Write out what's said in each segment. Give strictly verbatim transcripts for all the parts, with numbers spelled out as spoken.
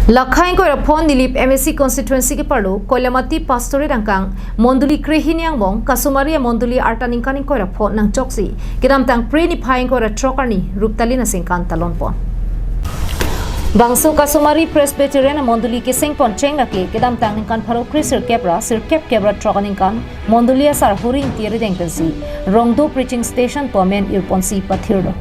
Lakha ingkoi ra pho Nilip M A C constituency keparlo Koilamati pastorate angkang mondoli krehini angbong kasomari amondoli arta ningkan ingkoi ra pho nangchoksi kedamtang Phre niphai ingkoi ra throk arni Ruptalin asengkan talonpon. Bangso kasomari Presbyterian amondoli kesengpon cheng lake kedamtang ningkan pharo kre sirkep ra sirkep kep ra throk aningkan mondoli asar Huri Ingti arideng pensi Rongdo preaching station pu amen irponsi pathirlo.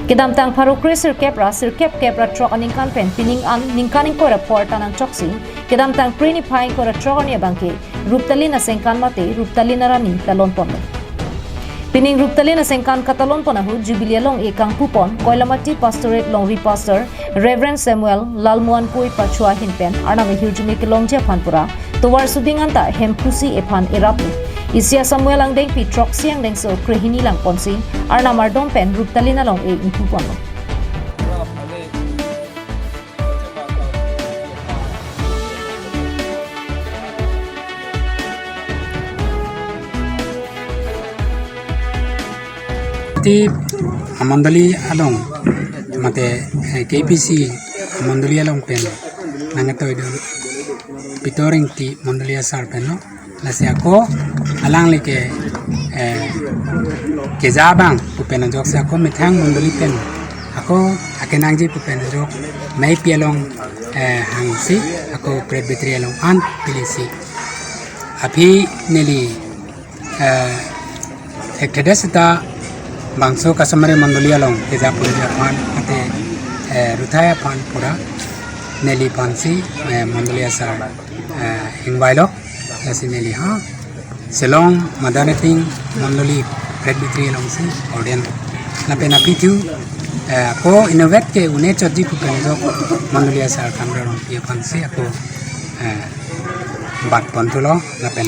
Kedamtang pharo kre sirkep ra sirkep kep ra throk aningkan pen pining an ningkan ingkoi ra pho arta nangchoksi kedamtang Phre niphai ingkoi ra throk arni abangke Ruptalin asengkan mate Ruptalin arani talonponlo. Pining Ruptalin asengkan katalonpon ahut Jubilee along-e kangpupon Koilamati Pastorate longri Pastor Reverend Samuel Lalmohan Pui Pachua ahin pen arnam ahirjume kelongji aphan pura tovar suding anta hem pusi ephan eraplo. Isi a-Samuel angdengpi throksi angdengso krehini langponsi arnam ardom pen Ruptalin along-e ingpuponlo. Ti amondoli along mate, eh, K P C amondoli along pen nangketoi do Pitor Ingti mondoli asar penlo. Lasi ako alangli ke, eh, keja abang pu pen ajoksi ako methang mondoli pen ako akenangji pu pen ajok meipi along, eh, hangsi ako Presbytery along an pilisi. Aphi neli, eh, thekthe det seta bangso kasomari mondoli along keja ponji aphan mate, eh, ruthai aphan pura neliphansi, eh, mondoli asar, eh, ingvailo. Lasi neli ha Shillong Mother Nating mondoli Presbytery alongsi ordain. Lapen aphi thu, eh, ako inutvet ke un-e chotji pu pen ajok mondoli asar Kangdor Rongpi aphansi ako, eh, bat ponthulo lapen,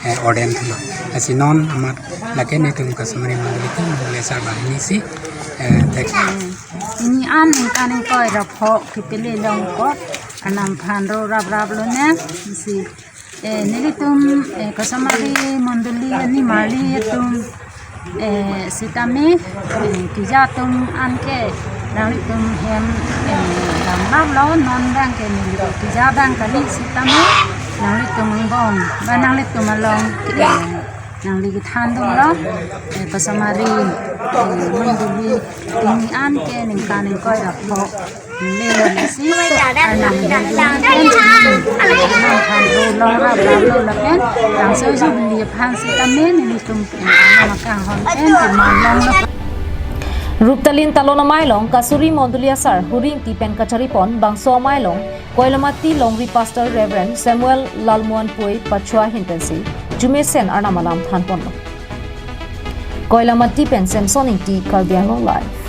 eh, ordain thulo. Lasi non amat lake netum kasomari mondoli ke mondoli asar banghini si, eh, thek. Pini an ningkan ingkoi ra pho kepele longkot arnam aphan ro rapraplo ne si, eh, nelitum, eh, kasomari mondoli arni marli atum, eh, sitame, eh, keja atum anke nanglitum hem, eh, damraplo non abangke neli keja abang kali sitame nanglitum angbong ba nanglitum along, eh, nangli kethan dunlo, eh, kasomari, eh, mondoli pini anke ningkan ingkoi ra pho. Lele si arnam hidung pen arnam aphan ro long rapraplo lapen bangso Jubilee aphan sitame nelitum arnam akanghon pen keman longlo. Ruptalin talon amei along kasuri mondoli asar Huri Ingti pen kacharipon bangso amei along Koilamati longri Pastor Reverend Samuel Lalmohan Pui Pachua ahin pensi jumesen arnam alam thanponlo. Koilamati pen Samson Ingti, Karbi Anglong Live.